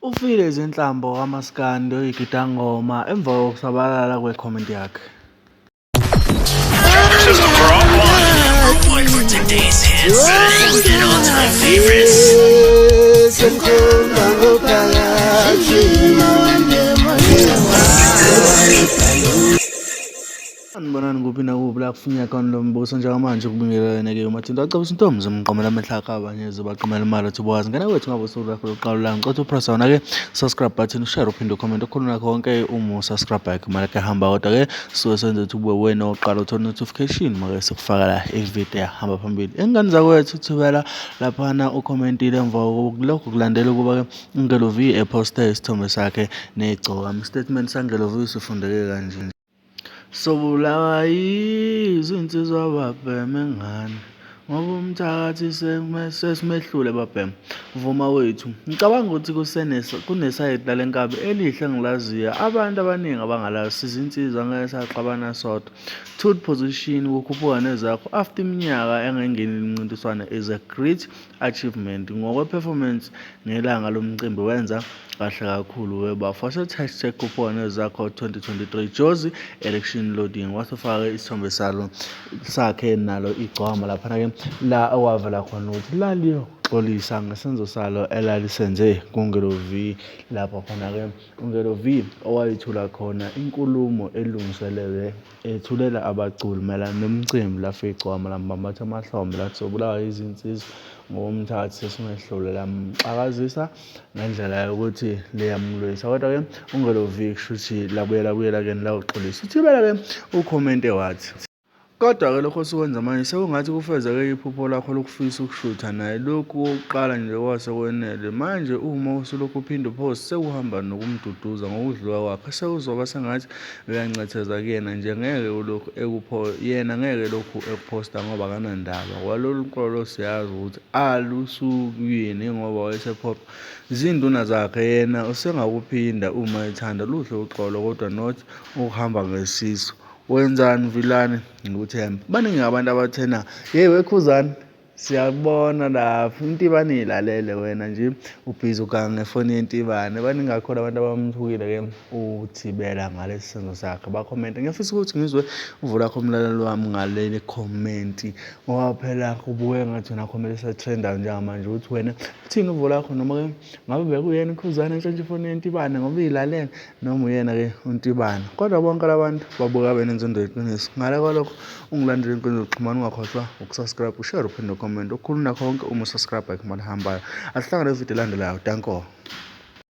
Ufile izinhlambo kamaskandi oyigidangoma emva kokusabalala kwekhomenti yakhe. Sanibonani kuphi nakuphi la kufinya khona lo mbuso njengamanje kubingelelene-ke uMathinta wacebisa intombi zimqomela amehlo akhe abanye zibaqomela imali athi bowazi ngena kwethu ngabe usuku lwakho lokuqala la ngicela upressa wona-ke subscribe button ushare uphinde ucomment okhuluma nakho konke uma usubscribe yakhe imali kuyahamba kodwa-ke suke senze ukuthi ube wena oqala uthole notification make sikufaka la ividiyo yahamba phambili ingane zakwethu thubela laphana ukhomentile emva lokhu kulandela ukuba-ke uNgelo V ephoste isithombe sakhe negcokama istatement saNgelo V sifundeke kanje. Sobulawa yizinsizwa babheme ngane ngoba umthakathi sesimehlule babhema. Vuma wethu. Ngicabanga ukuthi kunesayidi lale nkabi elihle engilaziyo abantu abaningi abangalazi sizinsizwa ngeke saxabana sodwa. Third position kukhuphuka nezakho after iminyaka engayingeni imincintiswano is a great achievement ngokwe-performance ngelanga lomcimbi wenza kahle kakhulu webafo wasethi hashtag khuphuka nezakho 2023 Jozi election loading wasefaka isithombe salo sakhe nalo igcwama laphana-ke la okwavela khona ukuthi laliyoxolisa ngesenzo salo elalisenze kuNgelo V lapho khona-ke uNgelo V owayethula khona inkulumo elungiselelwe Ethulela abaculi mayelana nomcimbi lafika igcokama lambambatha emahlombe lathi sobulawa yizinsizwa ngoba umthakathi sesimehlule lamxakazisa ngendlela yokuthi liyamlwisa kodwa-ke uNgelo V kushuthi labuye labuyela kuyena lawuxolisa uThibela-ke ukhomente wathi Kodwa-ke lokho osuwenza manje sekungathi kufezeke iphupho lakho lokufisa ukushutha naye lokhu kokuqala nje kwase kwenele. Manje uma usulokhu uphinda uphost sekuhamba nokumduduza ngokudliwa kwakhe sekuzoba sengathi Uyancetheza kuyena nje ngeke ulokhu ekupho yena ngeke lokhu ekuphosta ngoba akanandaba. Kwalolu xolo siyazi ukuthi alusuki kuyena ingoba wayesephoqwa zinduna zakhe yena usengakuphinda uma ethanda luhle uxolo kodwa not ukuhamba ngesisu. Wenzani Vilane ngikuthemba. Baningi abantu abathena yeyi wekhuzani Siyakubona lapho intibane ilalele wena nje ubhizi uganga ngefoni yentibane. Baningi kakhulu abantu abamthukile ke uThibela ngalesi senzo sakhe bakhomente. Ngiyafisa ukuthi ngizwe uvo lwakho mlaleli wami ngaleli khomenti ngoba phela kubukeka ngathi wena khomenti esatrendayo njengamanje ukuthi wena uthini uvo lwakho noma ke ngabe bekuyena uKhuzani entshontsha ifoni yentibane ngoba iyilalele noma uyena-ke uNtibane. Kodwa bonke labantu babuka benenzondo yeqiniso. Ngale kwalokho ungilandele ey'nkundleni zokuxhumana ungakhohlwa ukusubscribe, ushare uphinde ucomment. Okukhulu nakho konke uma usubscribe ayikho imali ehambayo. Asihlangane kwividiyo elandelayo. Danko.